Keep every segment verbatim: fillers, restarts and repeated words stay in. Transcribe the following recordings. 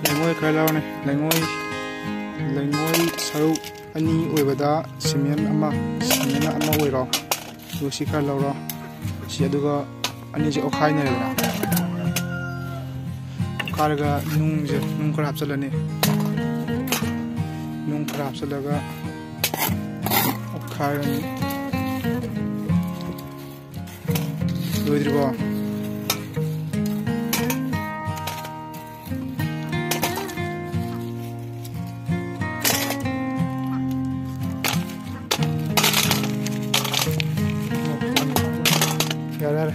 ꯂꯩꯉꯣꯏ ꯈꯔ ꯂꯧꯔꯅꯤ꯫ ꯂꯩꯉꯣꯏ, ꯂꯩꯉꯣꯏ ꯁꯔꯨꯛ ꯑꯅꯤ ꯑꯣꯏꯕꯗ ꯁꯤꯃꯦꯟ ꯑꯃ, ꯁꯤꯃꯦꯟ ꯑꯃ ꯑꯣꯏꯔꯣ꯫ ꯑꯗꯨꯒ ꯁꯤ ꯈꯔ ꯂꯧꯔꯣ꯫ ꯁꯤ ꯑꯗꯨꯒ ꯑꯅꯤꯁꯦ ꯑꯣꯠꯈꯥꯏꯅꯔꯦꯗꯅ꯫ ꯑꯣꯠꯈꯥꯏꯔꯒ ꯅꯨꯡꯁꯦ, ꯅꯨꯡ ꯈꯔ ꯍꯥꯞꯆꯤꯜꯂꯅꯤ꯫ ꯅꯨꯡ ꯈꯔ ꯍꯥꯞꯆꯤꯜꯂꯒ ꯑꯣꯠꯈꯥꯏꯔꯅꯤ꯫ ꯂꯣꯏꯗ꯭ꯔꯤꯕꯣ? ꯌꯥꯔꯦ, ꯌꯥꯔꯦ꯫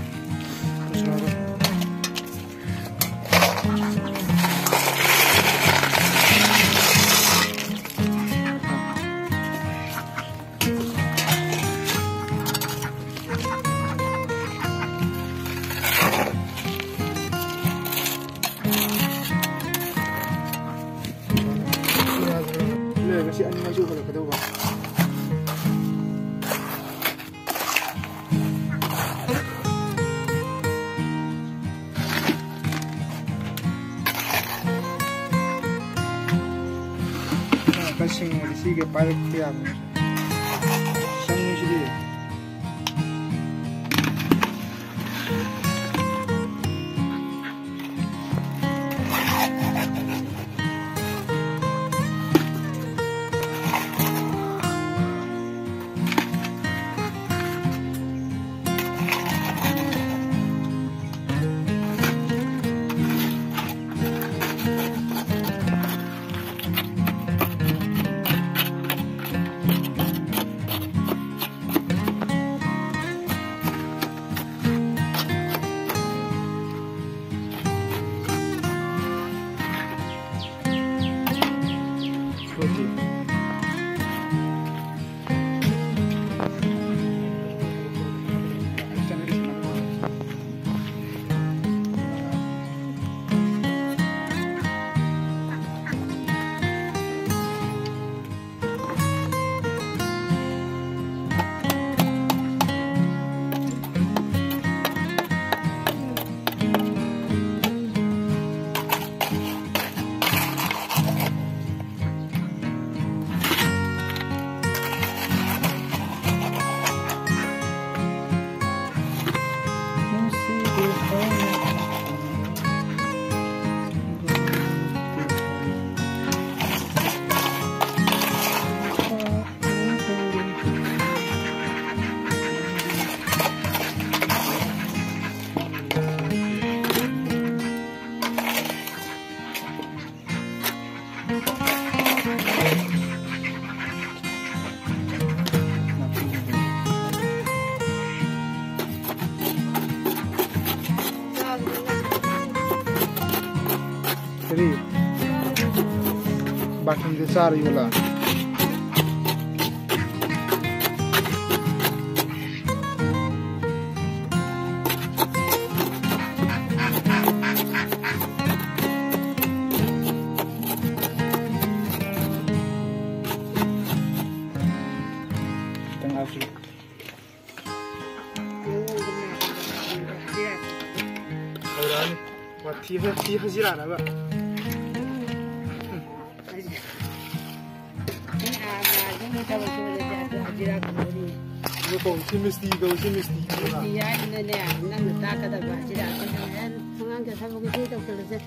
ꯂꯩꯔꯒ ꯁꯤ ꯑꯅꯤꯃꯛꯁꯨ ꯎꯍꯜꯂꯛꯀꯗꯧꯕ꯫ ꯈꯔ ꯁꯤꯡꯉꯗꯤ ꯁꯤꯒ ꯄꯥꯏꯔꯛꯄ ꯌꯥꯕꯅꯤ꯫ ꯁꯪꯉꯤꯁꯤꯗꯤ꯫ ꯀꯔꯤ? ꯕꯥꯊꯔꯨꯝꯗ ꯆꯥꯔ ꯌꯣꯜꯂ? ꯈꯤꯇꯪ ꯍꯥꯞꯁꯤ꯫ ꯍꯧꯔꯛꯑꯅꯤ꯫ ꯋꯥꯊꯤ ꯍ-, ꯊꯤ ꯍꯖꯤꯔꯥꯔꯕ? ꯑꯗꯨ ꯀꯧ, ꯁꯤ ꯃꯤꯁꯇꯤ ꯀꯧ, ꯁꯤ ꯃꯤꯁꯇꯤ ꯀꯧ꯫ ꯃꯤꯁꯇꯤ ꯍꯥꯏꯗꯨꯅꯅꯦ, ꯅꯪꯅ ꯇꯥꯛꯀꯗꯕ ꯍꯖꯤꯔꯥꯗꯨꯅ ꯍꯦꯟ ꯑꯉꯥꯡꯒꯤ ꯊꯕꯛ ꯏꯁꯩ ꯇꯧꯁꯜꯂꯁꯦ꯫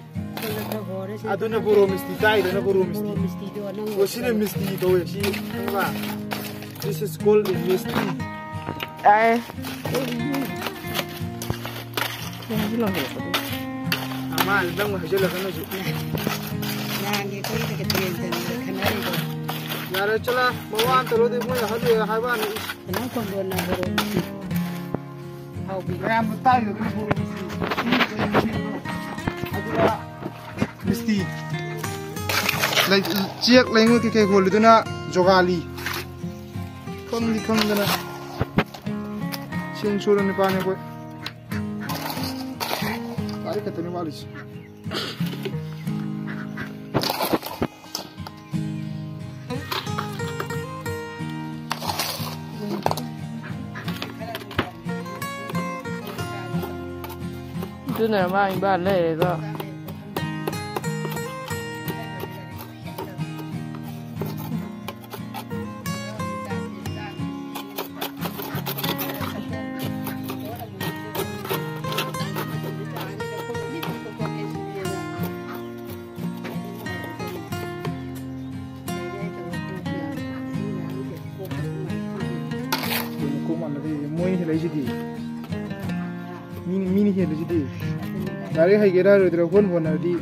ꯑꯗꯨꯅ ꯕꯣꯔꯣ ꯃꯤꯁꯇꯤ ꯇꯥꯏꯗꯅ, ꯕꯣꯔꯣ ꯃꯤꯁꯇꯤ꯫ ꯕꯣꯔꯣ ꯃꯤꯁꯇꯤꯗꯣ ꯅꯪ ꯑꯣ, ꯁꯤꯅ ꯃꯤꯁꯇꯤ ꯀꯧꯋꯦ, ꯁꯤ ꯈꯪꯕ꯭ꯔꯥ? This is called a ꯃꯤꯁꯇꯤ꯫ ꯑꯦ꯫ ꯂꯣꯡꯁꯤ ꯂꯣꯡꯁꯤꯜꯂꯛꯄꯗꯨ꯫ ꯑꯃ ꯅꯪ ꯍꯥꯏꯖꯤꯜꯂꯛꯀꯅꯨ ꯍꯧꯖꯤꯛ꯫ ꯅꯍꯥꯟꯒꯤ ꯑꯩꯈꯣꯏꯒꯤ ꯇꯦꯟ ꯇꯦꯟ ꯈꯟꯅꯔꯤꯗꯣ꯫ ꯌꯥꯔꯦ, ꯆꯠꯂꯣ꯫ ꯃꯋꯥ ꯑꯝꯇ ꯂꯧꯗꯦ, ꯃꯣꯏ ꯑꯍꯜ ꯑꯣꯏꯔꯦ ꯍꯥꯏꯕ ꯋꯥꯅꯤ꯫ ꯀꯩꯅꯣꯝ ꯀꯣꯟꯗꯣꯟꯅ ꯕꯣꯔꯣ ꯃꯤꯁꯇꯤ꯫ ꯍꯥꯎꯕꯤ꯫ ꯃꯌꯥꯝ ꯇꯥꯏꯗꯨꯅ ꯕꯣꯔꯣ ꯃꯤꯁꯇꯤ꯫ ꯑꯗꯨꯒ ꯃꯤꯁꯇꯤ꯫ ꯂꯩ-, ꯆꯦꯛ ꯂꯩꯉꯣꯏ ꯀꯩꯀꯩ ꯍꯣꯜꯂꯤꯗꯨꯅ ꯖꯣꯒꯥꯂꯤ꯫ ꯈꯪꯗꯤ ꯈꯪꯗꯅ ꯁꯦꯟ ꯁꯨꯔ ꯅꯨꯄꯥꯅꯤ ꯑꯩꯈꯣꯏ꯫ ꯂꯥꯏꯔꯤꯛ ꯈꯛꯇꯅꯤ ꯋꯥꯠꯂꯤꯁꯦ꯫ ꯑꯗꯨꯅ ꯃꯥ ꯏꯝꯐꯥꯜ ꯂꯩꯔꯦꯀꯣ꯫ ꯀꯩꯅꯣ ꯀꯣꯛ ꯃꯥꯟꯅꯗꯦ? ꯃꯣꯏꯅ ꯍꯦꯜꯂꯛꯏꯁꯤꯗꯤ꯫ ꯃꯤꯅ, ꯃꯤꯅ ꯍꯦꯜꯂꯤꯁꯤꯗꯤ꯫ ꯂꯥꯏꯔꯤꯛ ꯍꯩꯒꯦꯔꯥ ꯍꯩꯔꯣꯏꯗ꯭ꯔꯥ ꯍꯣꯠ ꯍꯣꯠꯅꯔꯗꯤ꯫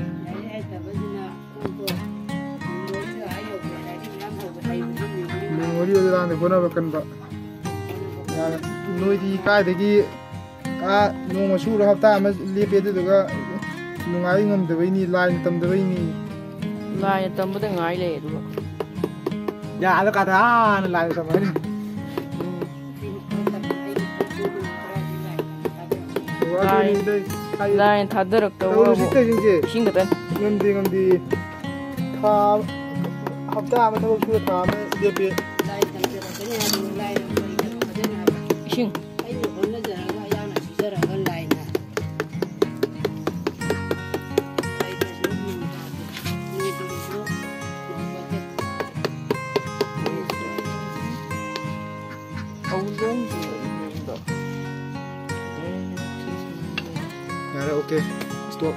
ꯃꯦꯃꯣꯔꯤ ꯑꯣꯏꯕ ꯂꯥꯟꯗ ꯍꯣꯠꯅꯕ ꯀꯟꯕ꯫ ꯌꯥꯔꯦ꯫ ꯅꯣꯏꯗꯤ ꯀꯥꯏꯗꯒꯤ, ꯑꯥ, ꯅꯣꯡꯃ ꯁꯨꯔ ꯍꯞꯇꯥ ꯑꯃ ꯂꯦꯞꯄꯦ, ꯑꯗꯨꯗꯨꯒ ꯅꯨꯡꯉꯥꯏ ꯉꯝꯗꯕꯩꯅꯤ, ꯂꯥꯏꯅ ꯇꯝꯗꯕꯩꯅꯤ꯫ ꯂꯥꯏꯅ ꯇꯝꯕꯗ ꯉꯥꯏ ꯂꯩ ꯑꯗꯨꯒ꯫ ꯌꯥꯔꯦ ꯀꯥꯗ, ꯍꯥꯟꯅ ꯂꯥꯏꯅ ꯇꯝꯃꯅꯤ꯫ ꯂꯥꯏ-, ꯂꯥꯏꯅ ꯊꯥꯗꯔꯛꯇꯕꯕꯨ꯫ ꯇꯧꯔꯤꯁꯤ ꯇꯧꯔꯤꯁꯤꯡꯁꯦ꯫ ꯏꯁꯤꯡ ꯈꯛꯇꯅꯤ꯫ ꯉꯝꯗꯦ, ꯉꯝꯗꯦ꯫ ꯊꯥ, ꯍꯞꯇꯥ ꯑꯃ ꯊꯕꯛ ꯁꯨꯔ ꯊꯥ ꯑꯃ ꯂꯦꯞꯄꯦ꯫ ꯂꯥꯏ ꯇꯝꯖꯔꯛꯀꯅꯤ ꯍꯥꯏꯕꯅꯤ, ꯂꯥꯏ ꯇꯝꯖꯔꯛꯀꯅꯤ ꯍꯥꯏꯕ꯫ ꯏꯁꯤꯡ꯫ ꯑꯩꯅ ꯍꯣꯠꯅꯖꯔꯒ, ꯑꯌꯥꯝꯕ ꯁꯨꯖꯔꯒ ꯂꯥꯏꯅ꯫ ꯂꯩꯇ꯭ꯔꯁꯨ ꯅꯣꯡ ꯇꯥꯗꯦ꯫ ꯅꯣꯡ ꯆꯨꯔꯁꯨ ꯅꯣꯡ ꯆꯨꯗꯦ꯫ ꯌꯥꯔꯦ, okay, stop꯫